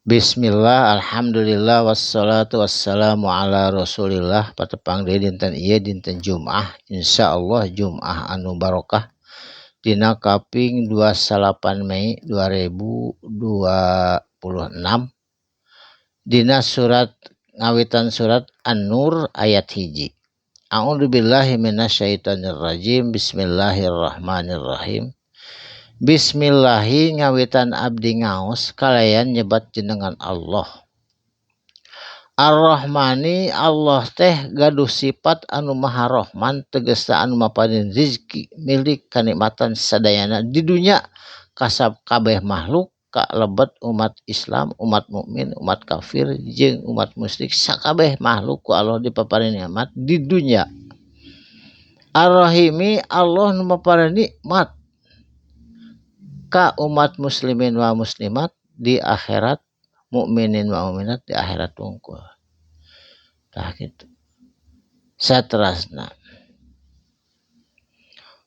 Bismillah, alhamdulillah, wassalatu wassalamu ala rasulillah. Patepang deui dinten ieu, dinten Jumaah, insyaallah Jumaah anu barokah, dina kaping 29 Mei 2026, dina surat ngawitan surat An-Nur ayat 1. A'udzubillahi minasyaitonirrajim. Bismillahirrahmanirrahim. Bismillahi, ngawitan abdi ngaos kalayan nyebat jenengan Allah. Ar-Rahmani, Allah teh gaduh sifat anu maha Rahman, tegasna anu maparin rizki, milik kanikmatan sadayana di dunya ka sakabeh makhluk, ka lebet umat Islam, umat mukmin, umat kafir jeung umat musyrik, sakabeh makhluk ku Allah dipaparin nikmat di dunya. Ar-Rahimi, Allah nu maparin nikmat ka umat muslimin wa muslimat di akhirat, mukminin wa mukminat di akhirat wungkul. Tah, kitu. Saterasna,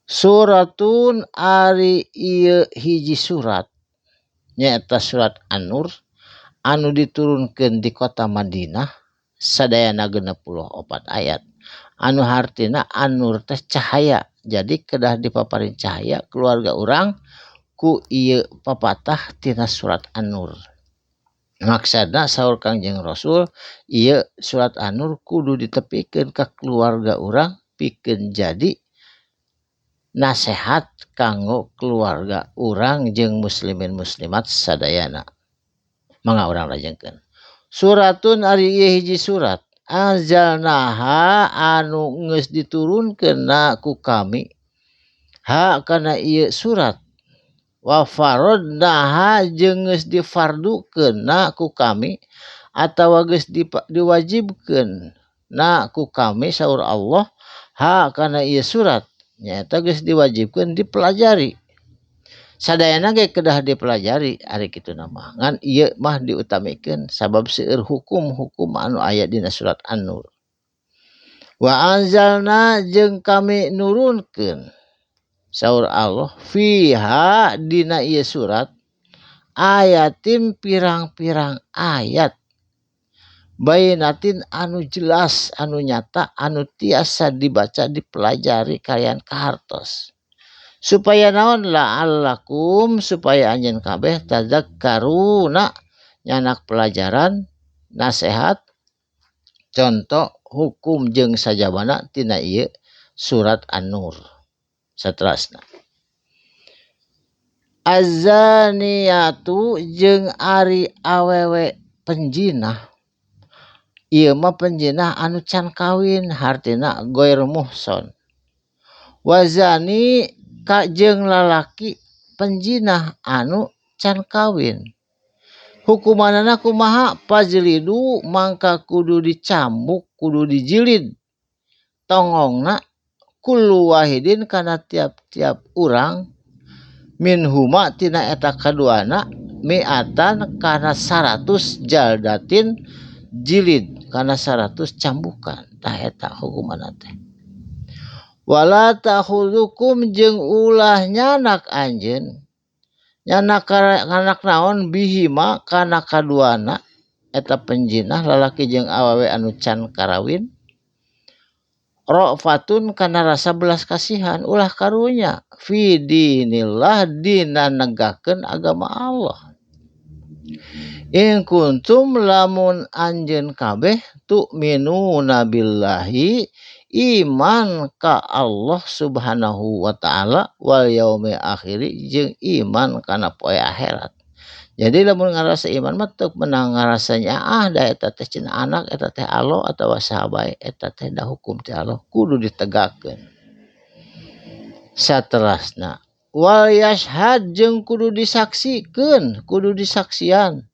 suratun, ari ieu hiji surat, nyaeta surat An-Nur anu diturunkeun di kota Madinah, sadayana 64 ayat, anu hartina An-Nur teh cahaya. Jadi kedah dipaparin cahaya keluarga urang ku ieu papatah tina surat An-Nur. Maksudna, saur Kangjeng Rasul, ieu surat An-Nur kudu ditepikeun ka keluarga urang pikeun jadi nasehat kanggo keluarga urang jeung muslimin muslimat sadayana. Mangga urang lajengkeun. Suratun, ari ieu hiji surat, anzalnaha, anu geus diturunkeun na ku kami ha kana ieu surat, wa faradnaha, jeung geus difardukeun na ku kami atawa geus diwajibkeun na ku kami, saur Allah, ha kana ieu surat, nyaeta geus diwajibkeun dipelajari. Sadayana ge kedah dipelajari ari kitu mah, ngan ieu mah diutamikeun sabab seueur hukum-hukum anu aya dina surat An-Nur. Wa anzalna, jeung kami nurunkeun, saur Allah, fiha, dina ieu surat, ayatin, pirang-pirang ayat, bayinatin, anu jelas, anu nyata, anu tiasa dibaca, dipelajari kalian kahartos, supaya naon? La'allakum, supaya anjeun kabeh, tadzakkaruna, nyandak pelajaran, nasehat, contoh hukum jeung sajabana tina ieu surat An-Nur. Saterasna, azzaniyatu, jeung ari awewe penjinah. Ieu mah penjinah anu can kawin, hartina goir muhson. Wazani, ka jeung lalaki penjinah anu can kawin, hukumanana kumaha? Fajlidu, mangka kudu dicambuk, kudu dijilid tongongna, kullu wahidin, kana tiap-tiap urang, minhuma, tina eta kaduana, mi'atan, kana 100, jaldatin, jilid, kana 100 cambukan. Tah, eta hukumanna teh. Wala ta'khudzukum, jeung ulah nyandak anjeun, nyandak nyandak naon, bihima, kana kaduana eta penjinah lalaki jeung awewe anu can karawin, rofatun, kana rasa belas kasihan. Ulah karunya, fi dinillah, dina negakeun agama Allah, in kuntum, lamun anjeun kabeh, tu'minuna billahi, iman ka Allah Subhanahu wa ta'ala, wal yaumil akhiri, jeung iman kana poe akhirat. Jadi lamun ngarasa iman mah teu meunang ngarasanya, ah, da eta teh cenah anak, eta teh alo atawa saha bae, eta teh da hukum ti Allah kudu ditegakkeun. Saterasna, wal yashhad, jeung kudu disaksikeun, kudu disaksian,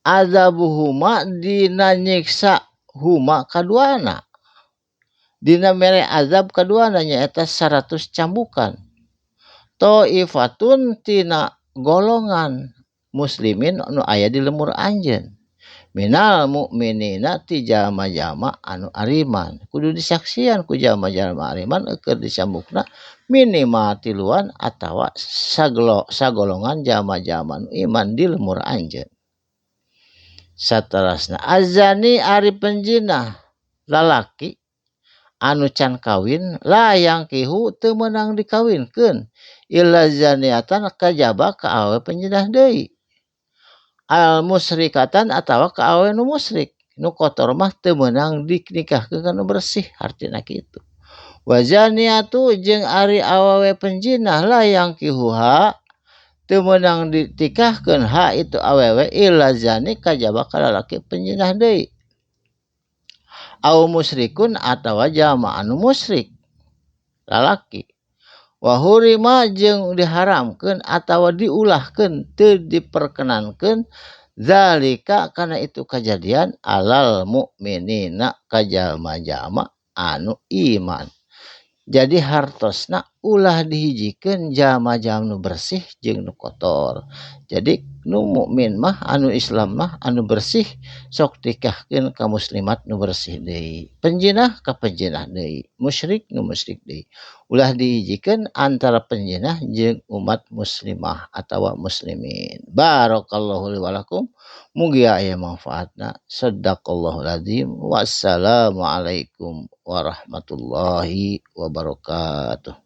adzabuhuma, dina nyiksa huma kaduana, dina mere azab kaduana, nyaeta 100 cambukan, toifatun, tina golongan muslimin anu aya di lemur anjeun, minal mukminina, ti jalma-jalma anu ariman. Kudu disaksian ku jalma-jalma ariman keur dicambukna, minimal tiluan atawa sagolongan jalma-jalma nu iman di lemur anjeun. Saterasna azani ari penjinah lalaki anu can kawin layang kihu teu meunang dikawinkeun illa zaniatan kajaba ka awewe penjinah deui al musyrikatan atawa ka awewe nu musyrik nu kotor mah teu meunang dinikahkeun ka nu bersih hartina kitu. Wa zaniatu jeung ari awewe penjinah layang kihuha teu meunang ditikahkeun ha itu awewe illa zani kajaba ka lalaki penjinah deui au musyrikun atawa jalma anu musyrik lalaki. Wa hurima jeung diharamkeun atawa diulahkeun teu diperkenankeun zalika kana itu kajadian alal mukminina ka jalma-jalma anu iman. Jadi hartosna ulah dihijikeun jalma-jalma nu bersih jeung nu kotor. Jadi nu mukmin mah anu Islam mah anu bersih sok tikahkeun ka muslimat nu bersih deui, penjinah ka penjinah deui, musyrik nu musyrik deui. Ulah dihijikeun antara penjinah jeung umat muslimah atawa muslimin. Barakallahu li wa lakum, mugi aya manfaatna. Sadaqallahul azim. Wassalamualaikum warahmatullahi wabarakatuh.